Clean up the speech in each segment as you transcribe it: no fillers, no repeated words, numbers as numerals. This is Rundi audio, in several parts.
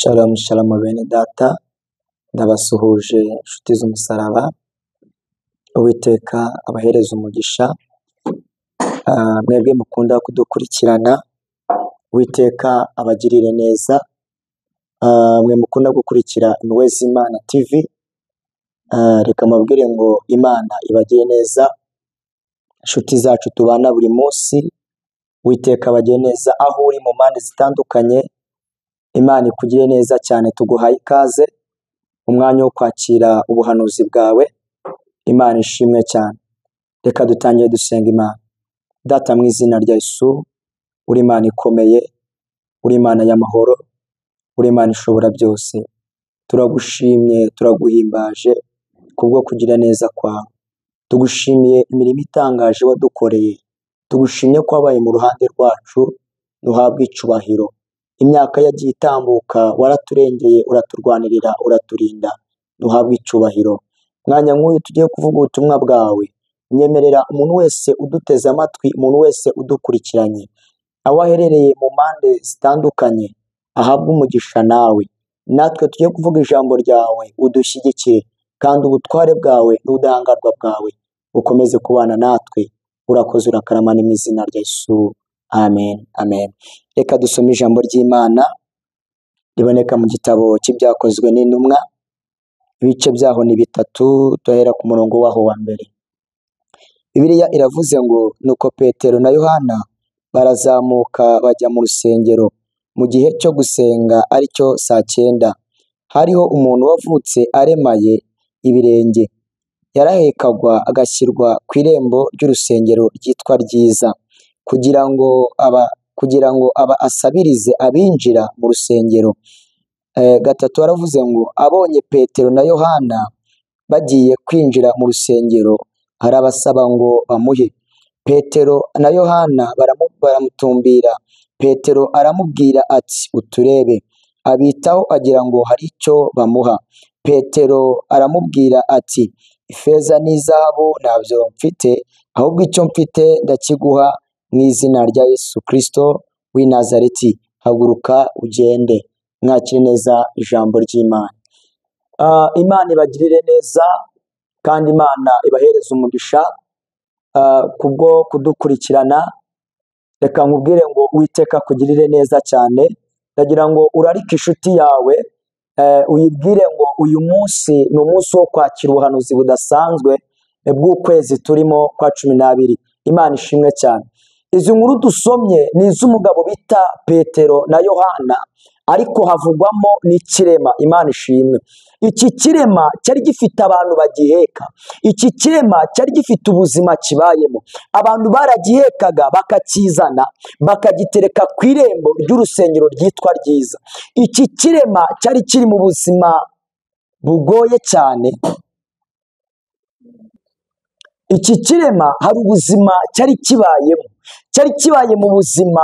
Shalom shalom bene data, ndabasuhuje inshuti z'umusaraba, Uwiteka abahereze umugisha, mwebwe mukunda kudukurikirana, Uwiteka abagirire neza, mwe mukunda gukurikira Impuhwe z'Imana TV, reka mbabwire ngo Imana ibagire neza, inshuti zacu tubana buri munsi, Uwiteka abagire neza aho uri mu mpande zitandukanye, Imana ikugire neza cyane, tuguhaye ikaze umwanya wo kwakira ubuhanuzi bwawe, Imana ishimwe cyane. Reka dutangire dusenga Imana. Data mu izina rya Yesu, uri Imana ikomeye, uri Imana y'amahoro, uri Imana ishobora byose. Turagushimye, turaguhimbaje kubwo kugira neza kwawe. Tugushimiye imirimo itangaje wadukoreye. Tugushimye ko wabaye mu ruhande rwacu, ntuhabwe icyubahiro. Imyaka yagiye itambuka waraturengeye, uraturwanirira, uraturinda, ntuhabwe icyubahiro. Mwanya nk'uyu tugiye kuvuga ubutumwa bwawe, nyemerera umuntu wese uduteze amatwi, umuntu wese udukurikiranye, aho aherereye mu mpande zitandukanye, ahabwe umugisha nawe. Natwe tugiye kuvuga ijambo ryawe, udushyigikire, kandi ubutware bwawe n'ubudahangarwa bwawe bukomeze kubana natwe. Urakoze, urakarama, ni mu izina rya Yesu. Amen, amen. Reka dusome ijambo ry'Imana riboneka mu gitabo cy'Ibyakozwe n'Intumwa, ibice byaho ni bitatu, duhera ku murongo waho wa mbere. Bibiliya iravuze ngo nuko Petero na Yohana barazamuka bajya mu rusengero mu gihe cyo gusenga aricyo saa cyenda. Hariho umuntu wavutse aremaye ibirenge, yarahekagwa agashyirwa ku irembo ry'urusengero ryitwa Ryiza, kugira ngo aba asabirize abinjira mu rusengero. Gatatu aravuze ngo abonye Petero na Yohana bagiye kwinjira mu rusengero, arabasaba ngo bamuhe. Petero na Yohana baramutumbira. Petero aramubwira ati uturebe. Abitaho agira ngo hari icyo bamuha. Petero aramubwira ati ifeza n'izahabu ntabyo mfite, ahubwo icyo mfite ndakiguha mu izina rya Yesu Kristo w'i Nazareti, haguruka ugende. Mwakire neza ijambo ry'Imana. Imana ibagirire neza kandi Imana ibahereze umugisha kubwo kudukurikirana. Reka nkubwire ngo Uwiteka akugirire neza cyane. Ndagira ngo urarike inshuti yawe, uyibwire ngo uyu munsi ni umunsi wo kwakira ubuhanuzi budasanzwe bw'ukwezi turimo kwa 12. Imana ishimwe cyane. Izi nkuru dusomye ni iz'umugabo bita Petero na Yohana, ariko havugwamo n'ikirema. Imana ishimwe. Iki kirema cyari gifite abantu bagiheka. Iki kirema cyari gifite ubuzima kibayemo. Abantu baragihekaga bakakizana, bakagitereka ku irembo ry'urusengero ryitwa Ryiza. Iki kirema cyari kiri mu buzima bugoye cyane. Iki kirema hari ubuzima cyari kibayemo, cyari kibaye mu buzima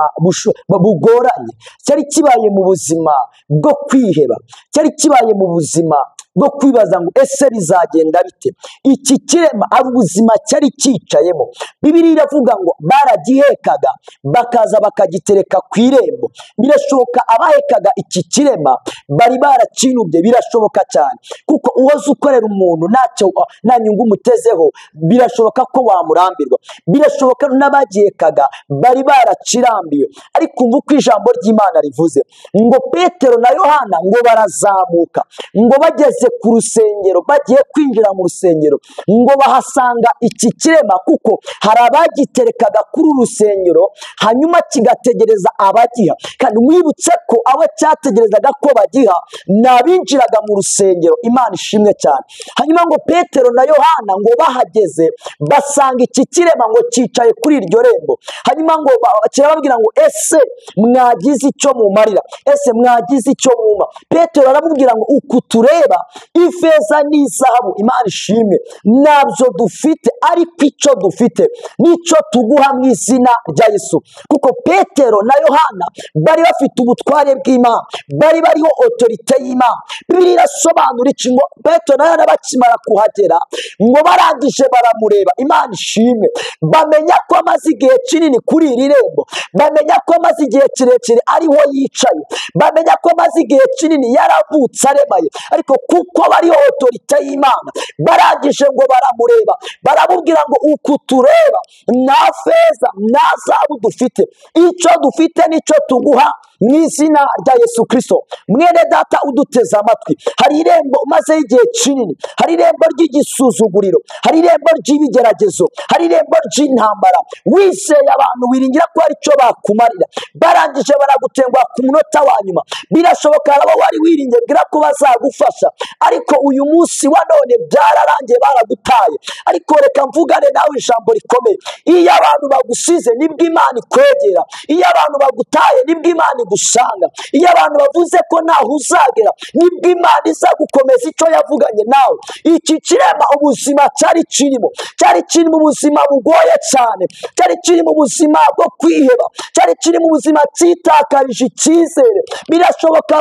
bugoranye, cyari kibaye mu buzima bwo kwiheba, cyari kibaye mu buzima bwo kwibaza ngo ese bizagenda bite. Iki kirema hari ubuzima cyari cyicayemo. Bibiliya iravuga ngo baragihekaga bakaza bakagitereka ku irembo. Birashoboka abahekaga iki kirema bari barakinubye, birashoboka cyane, kuko uwoza ukorera umuntu ntacyo, nta nyungu umutezeho, birashoboka ko wamurambirwa. Birashoboka n'abagihekaga bari barakirambiwe. Ariko umva uko ijambo ry'Imana rivuze ngo Petero na Yohana ngo barazamuka, ngo bageze ku rusengero, bagiye kwinjira mu rusengero, ngo bahasanga iki kirema, kuko hari abagiterekaga kuri uru rusengero hanyuma kigategereza abagiha. Kandi mwibutse ko abo cyategerezaga ko bagiha ni abinjiraga mu rusengero. Imana ishimwe cyane. Hanyuma ngo Petero na Yohana ngo bahageze basanga iki kirema ngo cyicaye kuri iryo rembo. Hanyuma ngo kirababwira ngo ese mwagize icyo mumarira, ese mwagize icyo muma? Petero aramubwira ngo uku tureba Ifeza n'izahabu, Imana ishimwe, ntabyo dufite, ariko icyo dufite nicyo tuguha mu izina rya Yesu. Kuko Petero na Yohana bari bafite ubutware bw'Imana, bari bariho autorité y'Imana. Bibiliya irasobanura iki? Ngo Petero na Yohana bakimara kuhagera, ngo barangije baramureba, Imana ishimwe, bamenya ko amaze igihe kinini kuri iri rembo, bamenya ko amaze igihe kirekire ariho yicaye, bamenya ko amaze igihe kinini yaravutse aremaye, ariko kuko bariho autorité y'Imana, barangije ngo baramureba, baramubwira ngo uku tureba nta feza nta zahabu dufite, icyo dufite nicyo tuguha mu izina rya Yesu Kristo. Mwene data uduteze amatwi, hari irembo umazeho igihe kinini, hari irembo ry'igisuzuguriro, hari irembo ry'ibigeragezo, hari irembo ry'intambara. Wizeye abantu wiringira ko hari icyo bakumarira, barangije baragutenguha ku munota wa nyuma. Birashoboka hari abo wari wiringiye bwira ko bazagufasha, ariko uyu munsi wa none byararangiye, baragutaye. Ariko reka mvugane nawe ijambo rikomeye. Iyo abantu bagusize nibwo Imana ikwegera, iyo abantu bagutaye nibwo Imana igusanga, iyo abantu bavuze ko ntaho uzagera nibwo Imana iza gukomeza icyo yavuganye nawe. Iki kirema ubuzima cyari kirimo, cyari kirimo ubuzima bugoye cyane, cyari kirimo ubuzima bwo kwiheba, cyari kirimo ubuzima cyitakarije icyizere. Birashoboka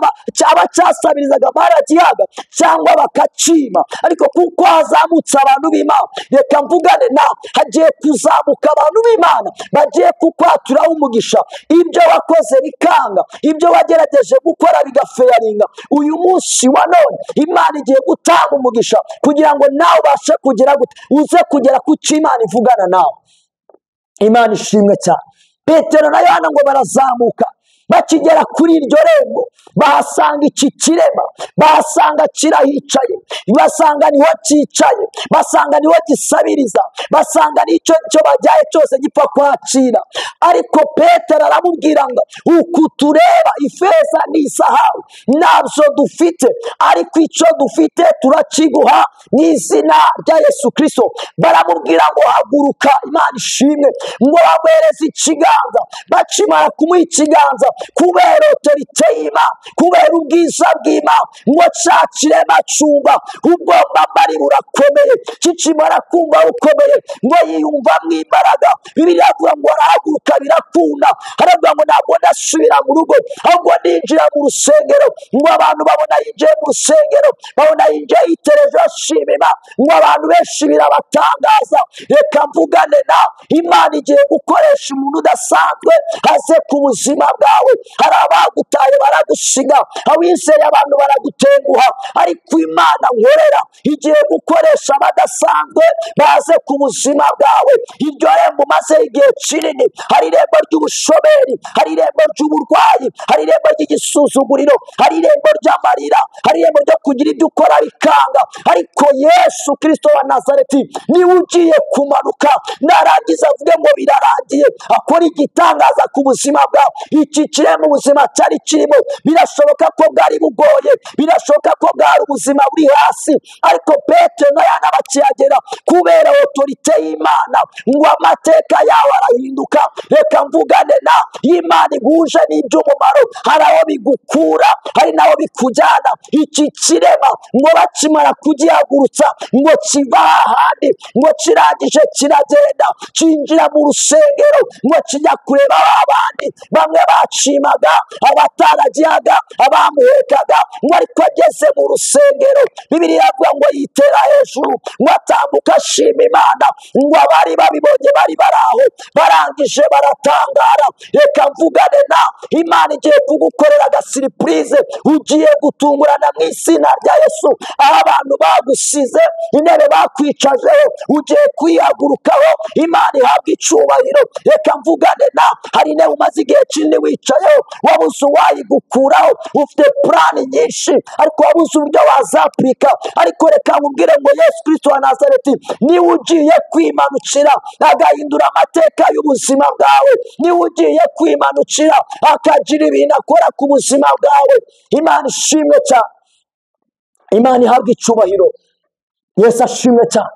abacyasabirizaga baragihaga cyangwa bakacima, ariko kuko hazamutse abantu b'Imana, reka mvugane nawe, hagiye kuzamuka abantu b'Imana bagiye kukwaturaho umugisha. Ibyo wakoze bikanga, ibyo wagerageje gukora bigafeyaringa, uyu munsi wa none Imana igiye gutanga umugisha kugira ngo nawe ubashe kugera gute, uze kugera ku cyo Imana ivugana nawe. Imana ishimwe cyane. Petero na Yohana ngo barazamuka, bakigera kuri iryo rembo bahasanga iki kirema, bahasanga kirahicaye, basanga niho cyicaye, basanga niho gisabiriza, basanga nicyo cyo bajyaye cyose gipfa kwakira. Ariko Petero aramubwira ngo uku tureba ifeza n'izahabu ntabyo dufite, ariko icyo dufite turakiguha mu izina rya Yesu Kristo. Baramubwira ngo haguruka, Imana ishimwe, ngo bamuhereze ikiganza. Bakimara kumuha ikiganza, kubera autorité y'Imana, kubera ubwiza bw'Imana, ngo cya kirema cyumva ubwomba bari burakomeye, kikimara kumva bukomeye ngo yiyumva mu imbaraga. Bibiliya iravuga ngo arahaguruka birakunda, aravuga ngo ntabwo ndasubira mu rugo, ahubwo ninjira mu rusengero. Ngo abantu babona yinjiye mu rusengero, babona yinjiye yitereje ashima Imana, ngo abantu benshi birabatangaza. Reka mvugane nawe, Imana igiye gukoresha umuntu udasanzwe aze ku buzima bwawe. Hari abagutaye baragusiga, abizeye abantu baragutenguha, ariko Imana nkorera igiye gukoresha abadasanzwe baze ku buzima bwawe. Iryo rembo umaze igihe kinini, hari irembo ry'ubushomeri, hari irembo ry'uburwayi, hari irembo ry'igisuzuguriro, hari irembo ry'amarira, hari irembo ryo kugira ibyo ukora bikanga, ariko Yesu Kristo wa Nazareti niwe ugiye kumanuka, narangiza avuge ngo birarangiye, akora igitangaza ku buzima bwawe. Iki kirema ubuzima cyari kirimo, birashoboka ko bwari bugoye, birashoboka ko bwari ubuzima buri hasi, ariko Petero na Yohana bakihagera, kubera autorité y'Imana, ngo amateka yawe arahinduka. Reka mvugane na Imana ihuje n'iby'umumaro, hari aho bigukura, hari n'aho bikujyana. Iki kirema ngo bakimara kugihagurutsa, ngo kiva ahandi, ngo kirangije kiragenda, kinjira mu rusengero, ngo kijya kureba abandi bamwe bacimaga, abataragihaga, abamuhekaga, ngo ariko ageze mu rusengero, Bibiliya iravuga ngo yitera hejuru, ngo atambuka ashima Imana, ngo abari babibonye bari bari aho, barangije baratangara. Reka mvugane na Imana igiye kugukorera agasurprise, ugiye gutungurana mu izina rya Yesu. Aho abantu bagusize, intebe bakwicajeho, ugiye kwihagurukaho, Imana ihabwa icyubahiro. Reka mvugane na hari intebe umaze igihe kinini wicayeho, wabuze uwayigukuraho, ufite plan nyinshi ariko wabuze uburyo wazapurika. Ariko reka nkubwire ngo Yesu Kristo wa Nazareti niwe ugiye kwimanukira agahindura amateka y'ubuzima bwawe, niwe ugiye kwimanukira akagira ibintu akora ku buzima bwawe. Imana ishimwe cyane, Imana ihabwa icyubahiro, Yesu ashimwe cyane.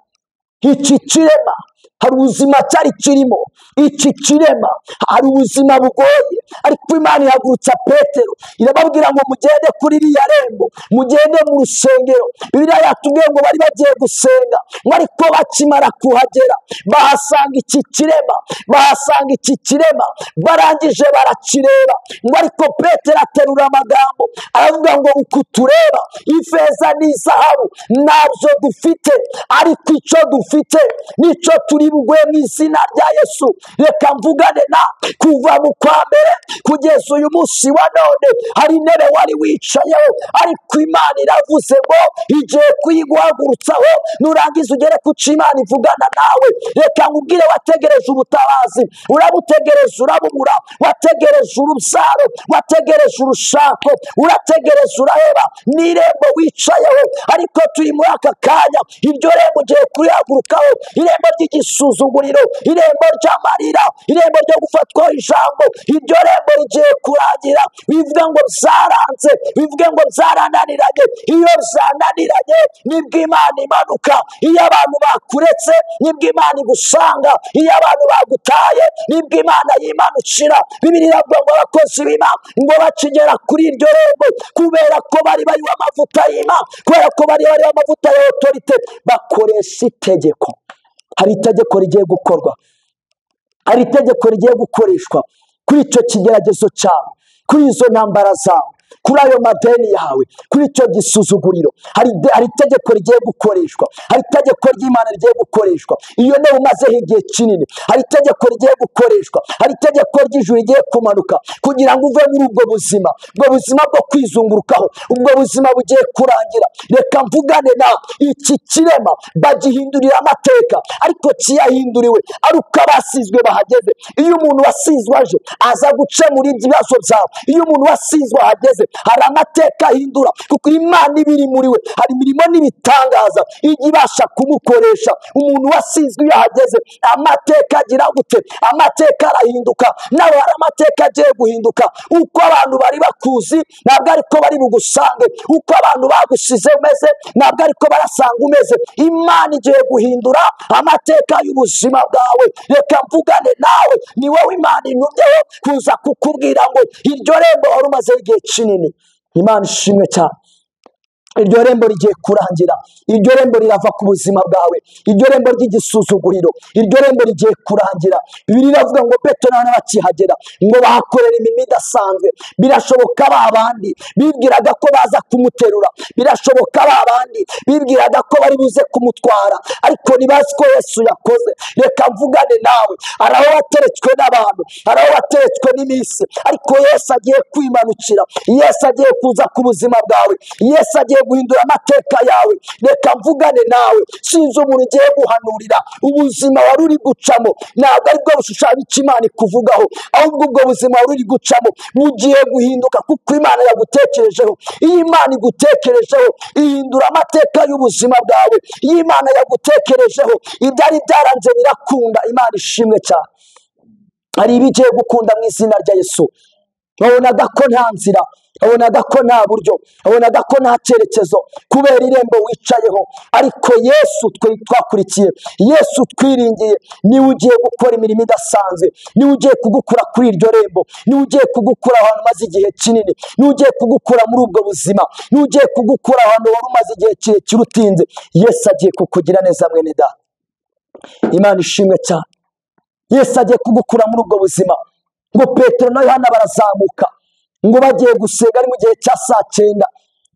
Iki kirema Hari ubuzima cyari kirimo iki kirema, hari ubuzima bugoye, ariko Imana ihagurutsa Petero irababwira ngo mugende kuri ririya rembo, mugende mu rusengero. Bibiliya yatubwiye ngo bari bagiye gusenga, ngo ariko bakimara kuhagera bahasanga iki kirema, bahasanga iki kirema, barangije barakireba. Ngo ariko Petero aterura amagambo aravuga ngo uku tureba ifeza n'izahabu ntabyo dufite, ariko icyo dufite nicyo turi bugwe mu izina rya Yesu. Reka mvugane na kuva mu kwa mbere kugeza uyu munsi wa none, hari intebe wari wicayeho, ariko Imana iravuze ngo igiye kuyiguhagurutsaho, nurangiza ugere ku cyo Imana ivugana nawe. Reka nkubwire, wategereje ubutabazi, urabutegereje urabubura, wategereje urubyaro, wategereje urushako, urategereje uraheba, n'irembo wicayeho, ariko turi muri aka kanya, iryo rembo ugiye kurihagurukaho, irembo ry'igisuzuguriro, irembo ry'amarira, irembo ryo gufatwaho ijambo, iryo rembo rigiye kurangira. Bivuga ngo byaranze, bivuge ngo byarananiranye. Iyo byananiranye nibwo Imana imanuka. Iyo abantu bakuretse nibwo Imana igusanga. Iyo abantu bagutaye nibwo Imana yimanukira. Bibiliya iravuga ngo abakozi b'Imana ngo bakigera kuri iryo rembo, kubera ko bari bariho amavuta y'Imana, kubera ko bari bariho amavuta ya otorite, bakoresha itegeko. Hari itegeko rigiye gukorwa, hari itegeko rigiye gukoreshwa kuri icyo kigeragezo cyawe, kuri izo ntambara zawe, kuri ayo madeni yawe, kuri icyo gisuzuguriro. Hari itegeko rigiye gukoreshwa, hari itegeko ry'Imana rigiye gukoreshwa. Iyo ntebe umazeho igihe kinini, hari itegeko rigiye gukoreshwa, hari itegeko ry'ijuru rigiye kumanuka kugira ngo uve muri ubwo buzima, ubwo buzima bwo kwizungurukaho, ubwo buzima bugiye kurangira. Reka mvugane na iki kirema, bagihindurira amateka, ariko kiyahinduriwe ari uko abasizwe bahageze. Iyo umuntu wasizwe aje, aza gukemura ibibazo byawe. Iyo umuntu wasizwe ahageze, hari amateka ahindura, kuko Imana iba iri muri we. Hari imirimo n'ibitangaza ijya ibasha kumukoresha. Umuntu wasizwe iyo ahageze, amateka agira gute? Amateka arahinduka. Nawe hari amateka agiye guhinduka. Uko abantu bari bakuzi ntabwo ariko bari bugusange, uko abantu bagusize umeze ntabwo ariko barasanga umeze. Imana igiye guhindura amateka y'ubuzima bwawe. Reka mvugane nawe, ni wowe Imana intumyeho kuza kukubwira ngo iryo rembo wari umaze igihe kinini. Imana ishimwe cyane. Iryo rembo rigiye kurangira, iryo rembo rirava ku buzima bwawe, iryo rembo ry'igisuzuguriro, iryo rembo rigiye kurangira. Bibiliya iravuga ngo Petero na Yohana bakihagera ngo bahakorera imirimo idasanzwe. Birashoboka ba bandi bibwiraga ko baza kumuterura, birashoboka ba bandi bibwiraga ko bari buze kumutwara, ariko ntibazi ko Yesu yakoze. Reka mvugane nawe, hari aho wateretswe n'abantu, hari aho wateretswe n'iminsi, ariko Yesu agiye kwimanukira, Yesu agiye kuza ku buzima bwawe, Yesu agiye guhindura amateka yawe. Reka mvugane nawe, sinzi umuntu ugiye guhanurira. Ubuzima wari uri gucamo ntabwo aribwo bushushanya icyo Imana ikuvugaho, ahubwo ubwo buzima wari uri gucamo bugiye guhinduka, kuko Imana yagutekerejeho. Iyo Imana igutekerejeho ihindura amateka y'ubuzima bwawe. Iyo Imana yagutekerejeho ibyari byaranze birakunda. Imana ishimwe cyane. Hari ibigiye gukunda mu izina rya Yesu. Wabonaga ko nta nzira, wabonaga ko nta buryo, wabonaga ko nta cyerekezo kubera irembo wicayeho, ariko Yesu twe twakurikiye, Yesu twiringiye, niwe ugiye gukora imirimo idasanzwe, niwe ugiye kugukura kuri iryo rembo, niwe ugiye kugukura ahantu umaze igihe kinini, niwe ugiye kugukura muri ubwo buzima, niwe ugiye kugukura ahantu wari umaze igihe kirekire utinze. Yesu agiye kukugira neza mwene data. Imana ishimwe cyane. Yesu agiye kugukura muri ubwo buzima. Ngo Petero na Yohana barazamuka, ngo bagiye gusenga ari mu gihe cya saa cyenda,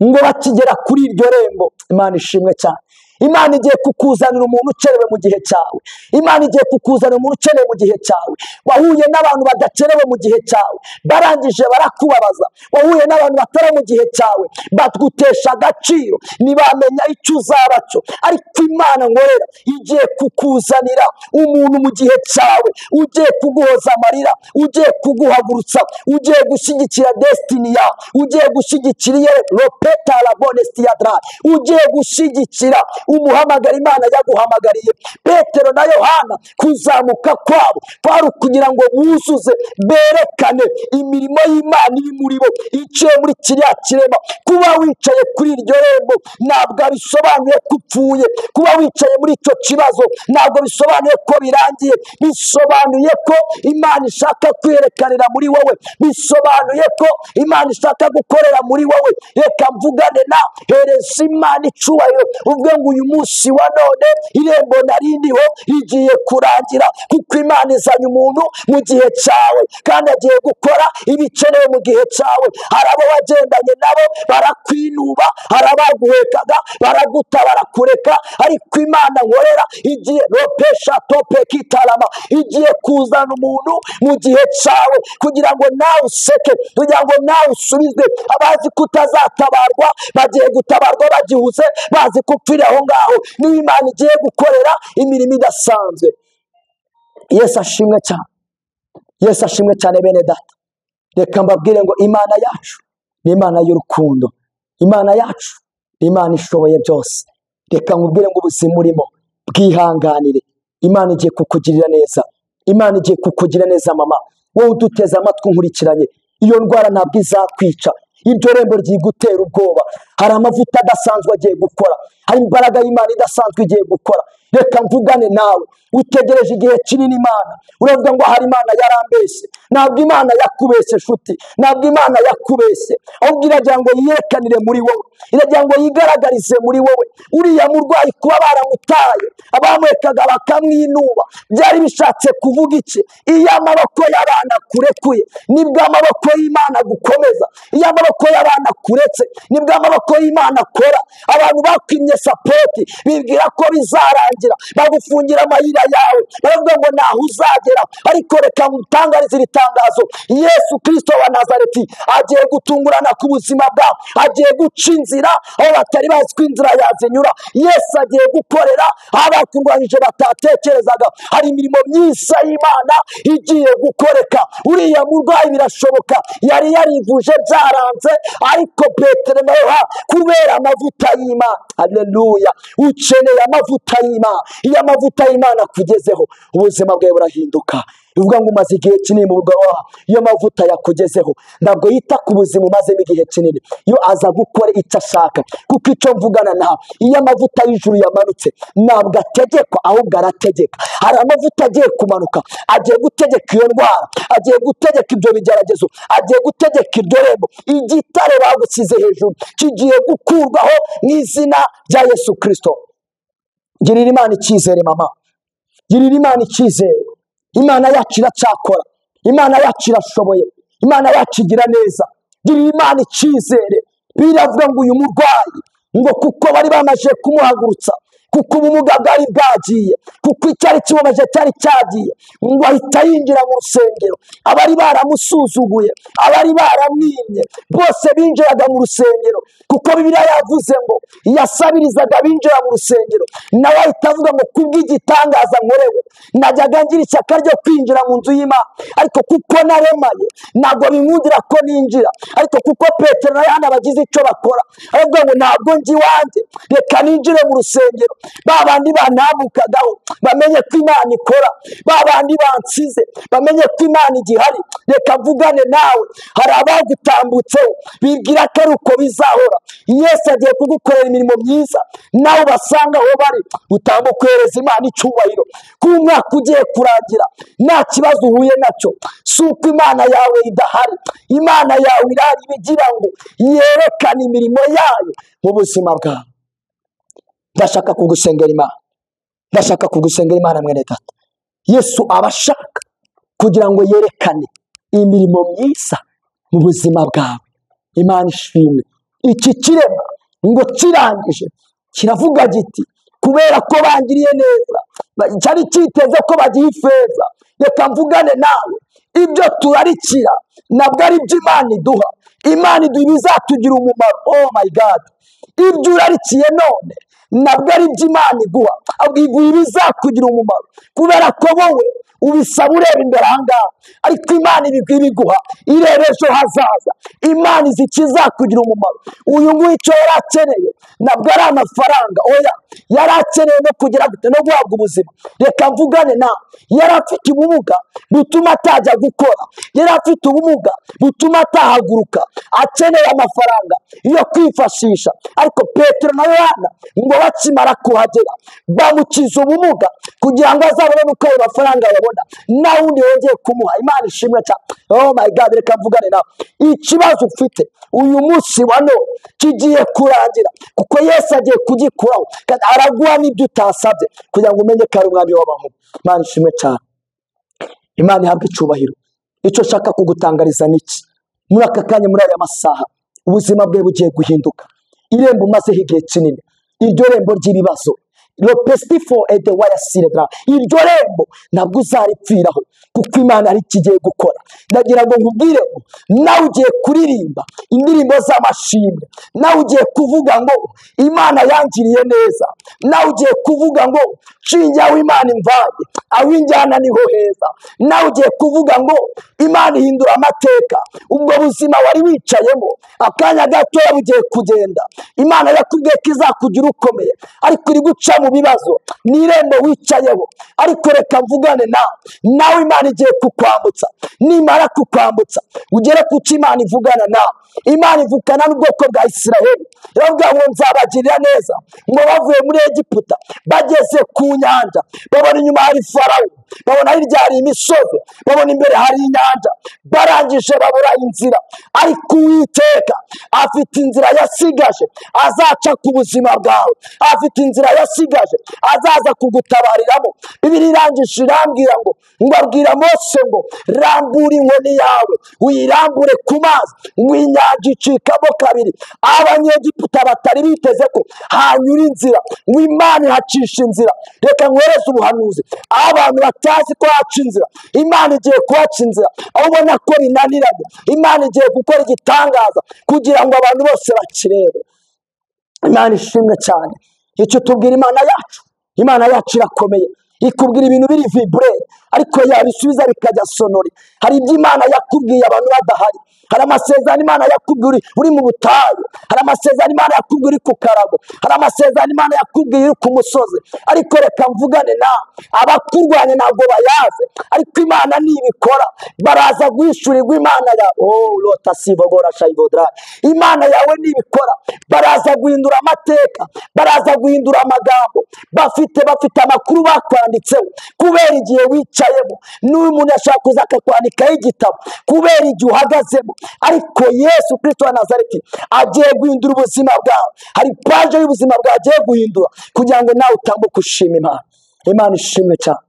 ngo bakigera kuri iryo rembo. Imana ishimwe cyane. Imana igiye kukuzanira umuntu ukenewe mu gihe cyawe. Imana igiye kukuzanira umuntu ukenewe mu gihe cyawe. Wahuye n'abantu badakenewe mu gihe cyawe, barangije barakubabaza. Wahuye n'abantu batari mu gihe cyawe, bagutesha agaciro, ntibamenya icyo uzaba cyo. Ariko Imana nkorera igiye kukuzanira umuntu mu gihe cyawe, ugiye kuguhoza amarira, ugiye kuguhagurutsa, ugiye gushyigikira destiny yawe, ugiye gushyigikira ropeta la bonesti ya dra, ugiye gushyigikira Umuhamagara Imana yaguhamagariye. Petero na Yohana kuzamuka kwabo kwari ukugira ngo buzuze, berekane imirimo y'Imana iri muri bo, iciye muri kiriya kirema. Kuba wicaye kuri iryo rembo ntabwo bisobanuye ko upfuye. Kuba wicaye muri icyo kibazo ntabwo bisobanuye ko birangiye. Bisobanuye ko Imana ishaka kwiyerekanira muri wowe. Bisobanuye ko Imana ishaka gukorera muri wowe. Reka mvugane na hereza Imana icubahiro, uvuge ngo uyu munsi wa none irembo narindiho rigiye kurangira, kuko Imana izanye umuntu mu gihe cyawe, kandi agiye gukora ibikenewe mu gihe cyawe. Hari abo wagendanye nabo barakwinuba, hari abaguhekaga baraguta barakureka, ariko Imana nkorera igiye ropesha tope kitarama, igiye kuzana umuntu mu gihe cyawe kugira ngo nawe useke, kugira ngo nawe usubizwe. Abazi ko utazatabarwa bagiye gutabarwa bagihuze, bazi ko upfira aho ngaho. Niba Imana igiye gukorera imirimo idasanzwe. Yesu ashimwe cyane, Yesu ashimwe cyane. Bene data, reka mbabwire ngo Imana yacu ni Imana y'urukundo, Imana yacu ni Imana ishoboye byose. Reka nkubwire ngo ubuzima urimo bwihanganire, Imana igiye kukugirira neza, Imana igiye kukugira neza. Mama wowe uduteze amatwi nkurikiranye, iyo ndwara ntabwo izakwica, iryo rembo ryigutera ubwoba. Hari amavuta adasanzwe agiye gukora, hari imbaraga y'Imana idasanzwe igiye gukora. Reka mvugane nawe utegereje igihe kinini Imana, uravuga ngo hari Imana yarambeshye. Ntabwo Imana yakubeshye nshuti, ntabwo Imana yakubeshye, ahubwo iragira ngo yiyerekanire muri wowe, iragira ngo yigaragarize muri wowe. Uriya murwayi kuba baramutaye, abamurekaga bakamwinuba, byari bishatse kuvuga iki? Iyo amaboko y'abana akurekuye nibwo amaboko y'Imana agukomeza. Iyo amaboko y'abana akuretse nibwo amaboko y'Imana akora. Abantu bakwimye sapoti bibwira ko bizarangira, bagufungira amayira yawe, baravuga ngo ntaho uzagera. Ariko reka ngutangarize iri tangazo, Yesu Kristo wa Nazareti agiye gutungurana ku buzima bwawe, agiye guca inzira aho batari bazi ko inzira yazinyura. Yesu agiye gukorera aho abakurwanyije batatekerezaga. Hari imirimo myiza y'Imana igiye gukoreka. Uriya murwayi birashoboka yari yarivuje byaranze, ariko Petero na Yohana kubera amavuta y'Imana, haleluya, ukeneye amavuta y'Imana. Iyo amavuta y'Imana akugezeho ubuzima bwawe burahinduka. Bivuga ngo umaze igihe kinini mu bugabo, iyo amavuta yakugezeho ntabwo yita ku buzima umazemo igihe kinini, iyo aza gukora icyo ashaka. Kuko icyo mvugana nawe, iyo amavuta y'ijuru yamanutse ntabwo ategekwa, ahubwo arategeka. Hari amavuta agiye kumanuka, agiye gutegeka iyo ndwara, agiye gutegeka ibyo bigeragezo, agiye gutegeka iryo rembo. Igitare bagusize hejuru kigiye gukurwaho mu izina rya Yesu Kristo. Girira Imana icyizere mama, girira Imana icyizere. Imana yacu iracyakora, Imana yacu irashoboye, Imana yacu igira neza. Girira Imana icyizere. Biravuga ngo uyu murwayi ngo kuko bari bamaze kumuhagurutsa, kuko ubumuga bwari bwagiye, kuko icyari kimubaje cyari cyagiye, ngo ahita yinjira mu rusengero. Abari baramusuzuguye, abari baramwimye, bose binjiraga mu rusengero, kuko Bibiliya yavuze ngo yasabirizaga binjira mu rusengero. Nawe ahita avuga ngo kubw'igitangaza nkorewe, najyaga ngira ishyaka ryo kwinjira mu nzu y'Imana, ariko kuko naremaye ntabwo binkundira ko ninjira. Ariko kuko Petero na Yohana bagize icyo bakora, aravuga ngo ntabwo njya iwanjye, reka ninjire mu rusengero. Ba bandi bantambukagaho bamenye ko Imana ikora, ba bandi bansize bamenye ko Imana igihari. Reka mvugane nawe, hari abagutambutseho bibwira ko ari uko bizahora. Yesu agiye kugukorera imirimo myiza, nawe ubasanga aho bari, utambuka uhereza Imana icyubahiro. Ku mwaka ugiye kurangira nta kibazo uhuye nacyo, si uko Imana yawe idahari, Imana yawe irahari ibigira ngo yerekane imirimo yayo mu buzima bwawe. Ndashaka kugusengera Imana, ndashaka kugusengera Imana mwene data. Yesu aba ashaka kugira ngo yerekane imirimo myiza mu buzima bwawe. Imana ishimwe. Iki kirema ngo kirangije kiravuga giti kubera ko bangiriye neza, cyari cyiteze ko bagiye ifeza. Reka mvugane nawe, ibyo turarikira ntabwo ari ibyo Imana iduha. Imana iduha ibizatugira umumaro. Oh my God, ibyo urarikiye none ntabwo ari ibyo Imana iguha, ahubwo iguha ibizakugira umumaro. Kubera ko wowe Ubisaba ureba imbere ahangaha, ariko Imana ibiguha ireba ejo hazaza. Imana izi ikizakugira umumaro. Uyu nguyu icyo yari akeneye ntabwo ari amafaranga, oya, yari akeneye no kugira no guhabwa ubuzima. Reka mvugane nawe. Yari afite ubumuga butuma atajya gukora, yari afite ubumuga butuma atahaguruka, akeneye amafaranga yo kwifashisha. Ariko Petero na Yohana ngo bakimara kuhagera bamukiza ubumuga kugira ngo azabone uko ayo mafaranga yabona, nta wundi wongeye kumuha. Imana ishimwe cyane. Oh my God, reka mvugane nawe. Ikibazo ufite uyu munsi wa none kigiye kurangira, kuko Yesu agiye kugikuraho, kandi araguha n'ibyo utasabye kugira ngo umenye ko ari umwami w'abantu. Imana ishimwe cyane. Imana ihabwe icyubahiro. Icyo nshaka kugutangariza ni iki: muri aka kanya, muri aya masaha, ubuzima bwe bugiye guhinduka. Irembo umazeho igihe kinini, iryo rembo ry'ibibazo, ropestifo ede wayasiredra, iryo rembo ntabwo uzaripfiraho, kuko Imana ari ikigiye gukora. Ndagira ngo nkubwire ngo nawe ugiye kuririmba indirimbo z'amashimwe, nawe ugiye kuvuga ngo Imana yangiriye neza, nawe ugiye kuvuga ngo nshinge aho Imana imvanye, aho injyana niho heza, nawe ugiye kuvuga ngo Imana ihindura amateka. Ubwo buzima wari wicayemo akanya gatoya bugiye kugenda. Imana yakubwiye ko izakugira ukomeye, ariko iri guca mu bibazo, ni irembo wicayeho. Ariko reka mvugane nawe, nawe Imana igiye kukwambutsa. Nimara kukwambutsa ugere ku cyo Imana ivugana nawe. Imana ivugana n'ubwoko bwa Isiraheli, iravuga ngo nzabagirira neza. Ngo bavuye muri Egiputa bageze ku nyanja, babona inyuma hari Farawo, babona hirya hari imisozi, babona imbere hari inyanja, barangije babura inzira. Ariko Uwiteka afite inzira yasigaje azaca ku buzima bwawe, afite inzira yasigaje azaza kugutabariramo. Bibiliya irangije irambwira ngo abwira Mose ngo rambura inkoni yawe uyirambure ku mazi, ngo inyanja icikamo kabiri. Abanyegiputa batari biteze ko hanyura inzira, ngo Imana ihacisha inzira. Reka nkwereze ubuhanuzi, aho abantu batazi ko haca inzira, Imana igiye kuhaca inzira. Aho ubona ko binaniranye, Imana igiye gukora igitangaza kugira ngo abantu bose bakirebe. Imana ishimwe cyane. Icyo tubwira Imana yacu, Imana yacu irakomeye, ikubwira ibintu biri vibre, ariko yabisubiza bikajya sonori. Hari ibyo Imana yakubwiye abantu badahari, hari amasezerano Imana yakubwiye uri mu butayu, hari amasezerano Imana yakubwiye uri ku karago, hari amasezerano Imana yakubwiye uri ku musozi. Ariko reka mvugane nawe, abakurwanya ntabwo bayazi, ariko Imana nibikora baraza guhishurirwa Imana yawe. Oh lota sivogora shayivodra, Imana yawe nibikora baraza guhindura amateka, baraza guhindura amagambo. Bafite amakuru bakwanditseho kubera igihe wicayemo. N'uyu muntu ashaka kuza akakwandikaho igitabo kubera igihe uhagazemo. Ariko Yesu Kristo wa Nazareti agiye guhindura ubuzima bwawe. Hari paje y'ubuzima bwawe agiye guhindura kugira ngo nawe utambuke ushima Imana. Imana ishimwe cyane.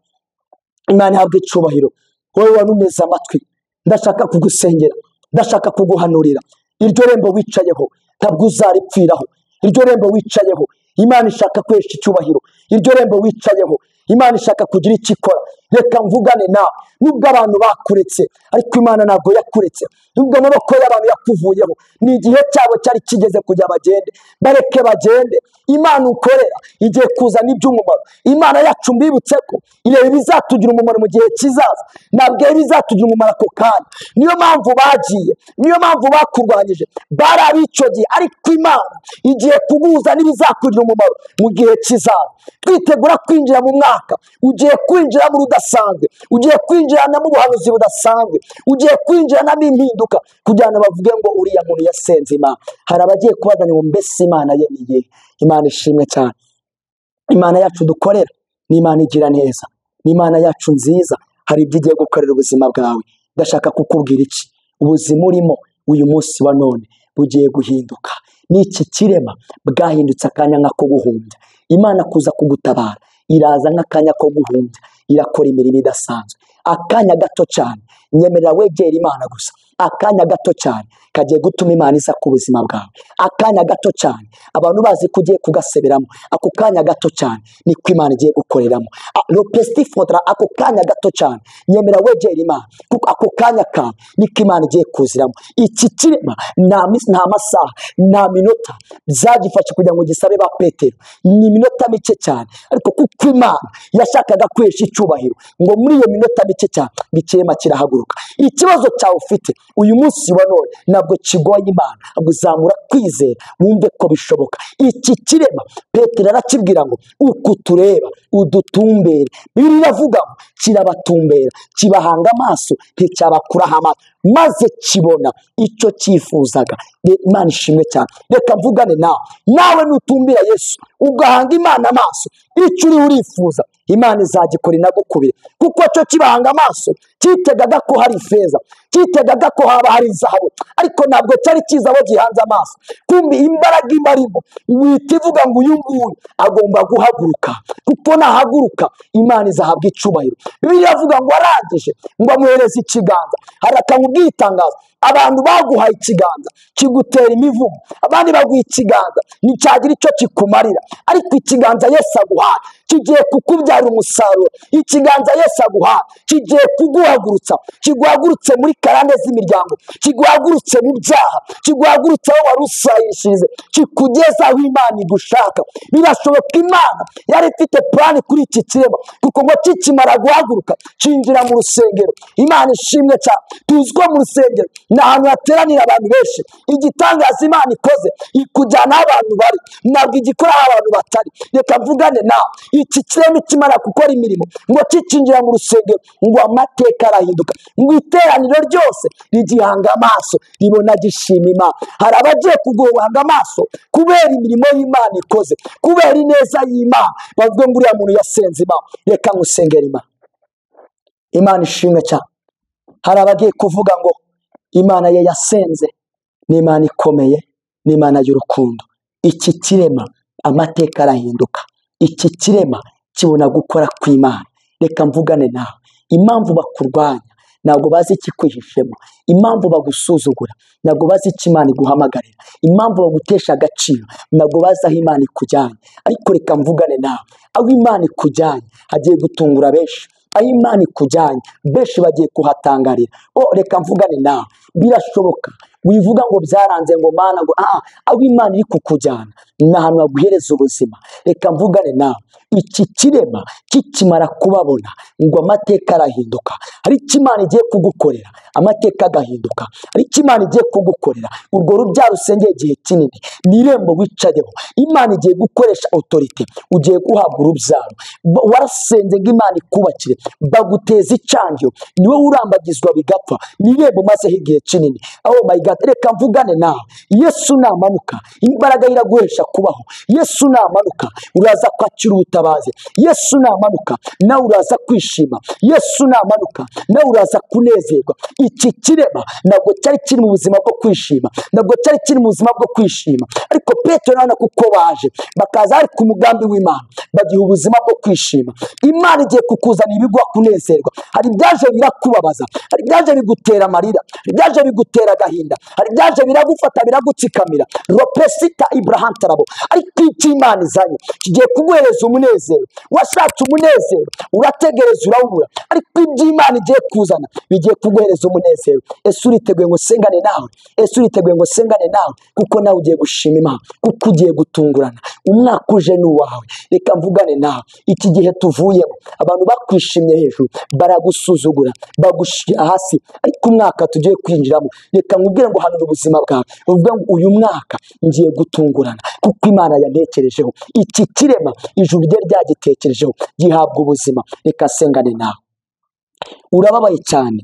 Imana ihabwe icyubahiro. Wowe wanumeze amatwi, ndashaka kugusengera, ndashaka kuguhanurira. Iryo rembo wicayeho ntabwo uzaripfiraho. Iryo rembo wicayeho Imana ishaka kwesha icyubahiro. Iryo rembo wicayeho Imana ishaka kugira icyo ikora. Reka mvugane nawe, nubwo abantu bakuretse, ariko Imana ntabwo yakuretse. Nubwo amaboko y'abantu yakuvuyeho, ni igihe cyabo cyari kigeze kujya bagende, bareke bagende. Imana ukorera igiye kuzana iby'umumaro. Imana yacu mbibutse ko ireba ibizatugira umumaro mu gihe kizaza, ntabwo bizatugira umumaro ako kanya. Niyo mpamvu bagiye, niyo mpamvu bakurwanyije, bari ab'icyo gihe, ariko Imana igiye kuguhuza n'ibizakugira umumaro mu gihe kizaza. Twitegura kwinjira mu mwaka, ugiye kwinjira mu rudasanzwe, ugiye kwinjirana mu buhanuzi budasanzwe, ugiye kwinjirana n'impinduka, kugira ngo bavuge ngo uriya muntu yasenze Imana. Hari abagiye kubazanya ngo mbese Imana ye ni iyihe? Imana ishimwe cyane. Imana yacu dukorera ni Imana igira neza, ni Imana yacu nziza. Hari ibyo igiye gukorera ubuzima bwawe. Ndashaka kukubwira iki: ubuzima urimo uyu munsi wa none bugiye guhinduka. N'iki kirema bwahindutse akanya nk'ako guhumbya. Imana kuza kugutabara iraza nk'akanya ko guhumbya, irakora imirimo idasanzwe. Akanya gato cyane, nyemerera wegera Imana gusa. Akanya gato cyane kagiye gutuma Imana iza ku buzima bwawe. Akanya gato cyane abantu bazi ko ugiye kugaseberamo, ako kanya gato cyane niko Imana igiye gukoreramo. Lopestifodra, ako kanya gato cyane nyemera wegera Imana, kuko ako kanya kawe niko Imana igiye kuziramo. Iki kirema nta masaha nta minota byagifashe kugira ngo gisabe ba Petero, ni iminota mike cyane, ariko kuko Imana yashakaga kwesha icyubahiro ngo muri iyo minota mike cyane ikirema kirahaguruka. Ikibazo cyawe ufite uyu munsi wa none ntabwo kigoye Imana, uzamura kwizera wumve ko bishoboka. Iki kirema Petero arakibwira ngo uku tureba udutumbere. Bibiliya iravuga ngo kirabatumbera, kibahanga amaso, nticyabakuraho amaso, maze kibona icyo cyifuzaga. Imana ishimwe cyane. Reka mvugane nawe, nawe nutumbira Yesu ugahanga Imana amaso, icyo uri urifuza Imana izagikora inagukubire, kuko cyo kibahanga amaso cyitegaga ko hari ifeza, cyitegaga ko haba hari zahabu, ariko ntabwo cyari cyiza aho gihanze amaso. Kumbi imbaraga imarimo wita ivuga ngo uyu nguyu agomba guhaguruka, kuko nahaguruka Imana izahabwa icyubahiro. Bibiliya iravuga ngo arangije ngo amuhereze ikiganza. Hari akantu bw'itangazo, abantu baguhaye ikiganza kigutera imivumo, abandi baguha ikiganza nticyagira icyo kikumarira, ariko ikiganza Yesu aguhaye kigiye kukubyara umusaruro. Ikiganza Yesu aguhaye kigiye kuguhagurutsa, kiguhagurutse muri karande z'imiryango, kiguhagurutse mu byaha, kiguhagurutse aho wari usayishirize, kikugeza aho Imana igushaka. Birashoboka Imana yari ifite plani kuri iki kirema, kuko ngo kikimara guhaguruka kinjira mu rusengero. Imana ishimwe cyane. Tuzi ko mu rusengero ni ahantu hateranira abantu benshi. Igitangaza Imana ikoze ikujyana aho abantu bari, ntabwo igikora aho abantu batari. Reka mvugane nawe, iki kirema ikimara gukora imirimo ngo kikinjira mu rusengero, ngo amateka arahinduka, ngo iteraniro ryose rigihanga amaso ribona gishima Imana. Hari abagiye kuguhanga amaso kubera imirimo y'Imana ikoze, kubera ineza y'Imana, bavuga ngo uriya muntu yasenze Imana. Reka ngusengere Imana. Imana ishimwe cyane. Hari abagiye kuvuga ngo Imana ye yasenze ni Imana ikomeye, ni Imana y'urukundo. Iki kirema amateka arahinduka, iki kirema kibona gukora kw'Imana. Reka mvugane nawe, impamvu bakurwanya ntabwo bazi ikikwihishemo, impamvu bagusuzugura ntabwo bazi icyo Imana iguhamagarira, impamvu bagutesha agaciro ntabwo bazi aho Imana ikujyanye. Ariko reka mvugane nawe, aho Imana ikujyanye hagiye gutungura benshi, aho Imana ikujyanye benshi bagiye kuhatangarira. Reka mvugane nawe, birashoboka. Wivuga ngo byaranze ngo Mana ngo aho Imana iri kukujyana ni ahantu haguhereza ubuzima. Reka mvugane nawe, iki kirema kikimara kubabona ngo amateka arahinduka. Hari icyo Imana igiye kugukorera amateka agahinduka. Hari icyo Imana igiye kugukorera, urwo rubyaro usengeye igihe kinini ni irembo wicayeho. Imana igiye gukoresha autorite, ugiye guhabwa urubyaro. Warasenze ngo Imana ikubakire, baguteza icangiro, niwe urambagizwa bigapfa, ni irembo umazeho igihe kinini. Oh my God, reka mvugane nawe, Yesu namanuka imbaraga iraguhesha kubaho. Yesu namanuka uraza kwakira ubutabazi. Yesu namanuka nawe uraza kwishima. Yesu namanuka nawe uraza kunezerwa. Iki kirema ntabwo cyari kiri mu buzima bwo kwishima, ntabwo cyari kiri mu buzima bwo kwishima, ariko Petero na kuko baje bakaza ari ku mugambi w'Imana bagiha ubuzima bwo kwishima. Imana igiye kukuzanira ibiguha kunezerwa. Hari ibyaje birakubabaza, hari ibyaje bigutera amarira, hari ibyaje bigutera agahinda, hari ibyaje biragufata biragutsikamira. Ropesita Ibrahim Tarabo. Ariko icyo Imana izanye kigiye kuguhereza umunezero. Washatse umunezero urategereza urawubura, ariko ibyo Imana igiye kuzana bigiye kuguhereza umunezero. Ese uriteguye ngo sengane nawe? Ese uriteguye ngo sengane nawe? Kuko nawe ugiye gushima Imana, kuko ugiye gutungurana. Umwaka uje ni uwawe. Reka mvugane nawe, iki gihe tuvuyemo abantu bakwishimye hejuru baragusuzugura, bagushyira hasi, ariko umwaka tugiye kwinjiramo reka nkubwire ngo hanura ubuzima bwawe, uvuge ngo uyu mwaka ngiye gutungurana kuko Imana yantekerejeho. Iki kirema ijuru rye ryagitekerejeho gihabwa ubuzima. Reka sengane nawe. Urababaye cyane,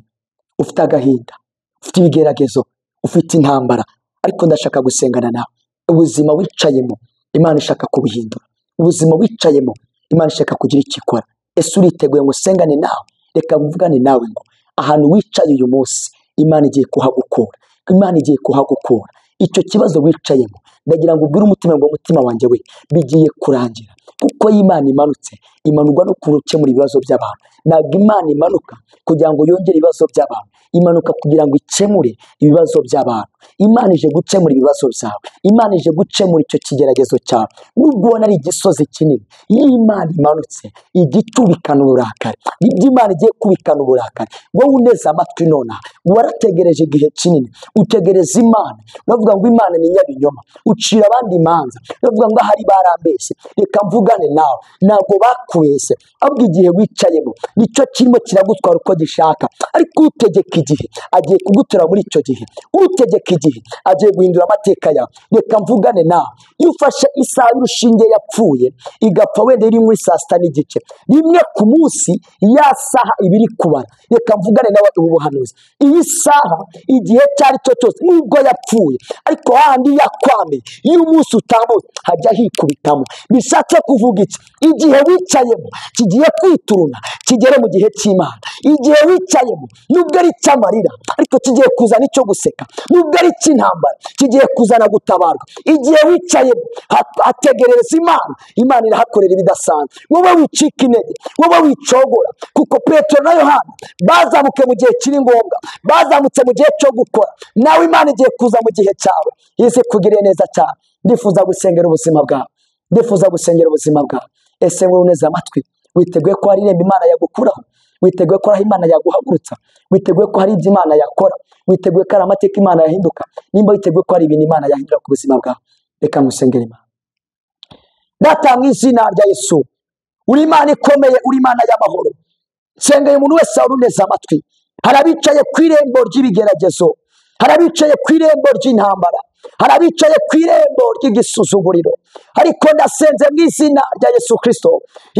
ufite agahinda, ufite ibigeragezo, ufite intambara, ariko ndashaka gusengana nawe. Ubuzima wicayemo Imana ishaka kubuhindura, ubuzima wicayemo Imana ishaka kugira icyo ikora. Ese uriteguye ngo sengane nawe? Reka mvugane nawe ngo ahantu wicaye uyu munsi Imana igiye kuhagukura, Imana igiye kuhagukura. Icyo kibazo wicayemo ndagira ngo ubwire umutima ngo umutima wanjye we bigiye kurangira, kuko Imana imanutse imanurwa no gukemura ibibazo by'abantu. Ntabwo Imana imanuka kugira ngo yongere ibibazo by'abantu. Imanuka kugira ngo ikemure ibibazo by'abantu. Imana ije gukemura ibibazo byawe, Imana ije gukemura icyo kigeragezo cyawe. Nubwo ubona ari igisozi kinini, iyo Imana imanutse ijya itubikana uburakari. Nibyo Imana igiye kubikana uburakari. Wowe uneze amatwi nonaha, warategereje igihe kinini, utegereza Imana, uravuga ngo Imana ni nyabinyoma, ucira abandi imanza, uravuga ngo ahari barambeshye, reka mvugane nawe. Ntabwo bakubeshye, ahubwo igihe wicayemo nicyo kirimo kiragutwara uko gishaka. Ariko utegeka igihe agiye kugutura muri icyo gihe, utegeka igihe agiye guhindura amateka yawe. Reka mvugane nawe. Iyo ufashe isaha y'urushinge yapfuye igapfa wenda iri muri saa sita n'igice, rimwe ku munsi ya saha iba iri kubara. Reka mvugane nawe ubu buhanuzi. Iyi saha igihe icyo ari cyo cyose nubwo yapfuye, ariko hahandi yakwamiye, iyo umunsi utambutse hajya hikubitamo. Bishatse kuvuga iki? Igihe wicayemo kigiye kwituruna kigere mu gihe cy'Imana. Igihe wicayemo nubwo ari icy'amarira, ariko kigiye kuzana icyo guseka, nubwo ari icy'intambara kigiye kuzana gutabarwa. Igihe wicayemo hategerereza Imana, Imana irahakorera ibidasanzwe. Wowe wicika intege, wowe wicogora, kuko Petero na Yohana bazamuke mu gihe kiri ngombwa, bazamutse mu gihe cyo gukora. Nawe Imana igiye kuza mu gihe cyawe, ize kugirire neza cyane. Ndifuza gusengera ubuzima bwawe, ndifuza gusengera ubuzima bwawe. Ese wowe uneze amatwi, witeguye ko hari irembo Imana yagukuraho? Witeguye ko hari Imana yaguhagurutsa? Witeguye ko hari ibyo Imana yakora? Witeguye ko hari amateka Imana yahinduka? Nimba witeguye ko hari ibintu Imana yahindura ku buzima bwawe, reka ngusengere Imana. Data, mu izina rya Yesu, uri Imana ikomeye, uri Imana y'amahoro. Nsengeye umuntu wese wari uneze amatwi. Hari abicaye ku irembo ry'ibigeragezo, hari abicaye ku irembo ry'intambara, hari abicaye ku irembo ry'igisuzuguriro, ariko ndasenze mu izina rya Yesu Kristo,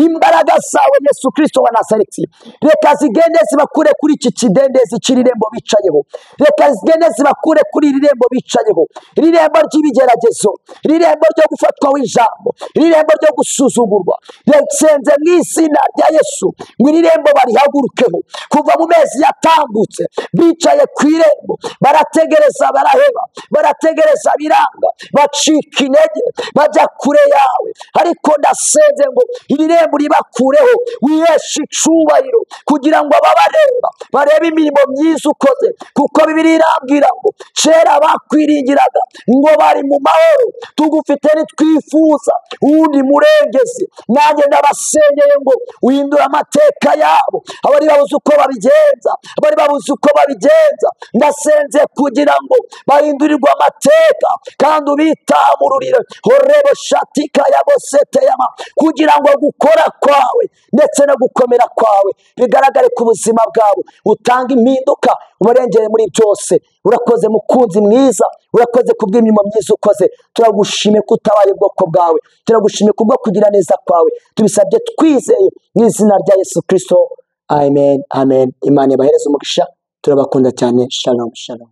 imbaraga zawe Yesu Kristo wa Nazareti, reka zigende zibakure kuri iki kidendezi cy'iri rembo bicayeho, reka zigende zibakure kuri iri rembo bicayeho, iri rembo ry'ibigeragezo, iri rembo ryo gufatwaho ijambo, iri rembo ryo gusuzugurwa. Nsenze mu izina rya Yesu ngo iri rembo barihagurukeho. Kuva mu mezi yatambutse bicaye ku irembo, barategereza baraheba, barategereza biranga, bacika intege, bajya kure yawe. Ariko ndasenze ngo iri rembo ribakureho, wiheshe icubahiro, kugira ngo ababareba barebe imirimo myiza ukoze. Kuko Bibiliya irambwira ngo kera bakwiringiraga ngo bari mu mahoro, tugufite ntitwifuza uwundi murengezi. Nanjye ndabasengeye ngo uhindure amateka yabo, abari babuze uko babigenza, abari babuze uko babigenza, ndasenze kugira ngo bahindurirwe amateka, kandi ubitamururire horebo shatika yabosete yama, kugira ngo gukora kwawe ndetse no gukomera kwawe bigaragare ku buzima bwabo, utange impinduka, ubarengere muri byose. Urakoze mukunzi mwiza, urakoze kubw'imirimo myiza ukoze. Turagushimiye ko utabaye ubwoko bwawe, turagushimiye kubwo kugira neza kwawe. Tubisabye twizeye mu izina rya Yesu Kristo, amen, amen. Imana ibahereze umugisha, turabakunda cyane. Shalom, shalom.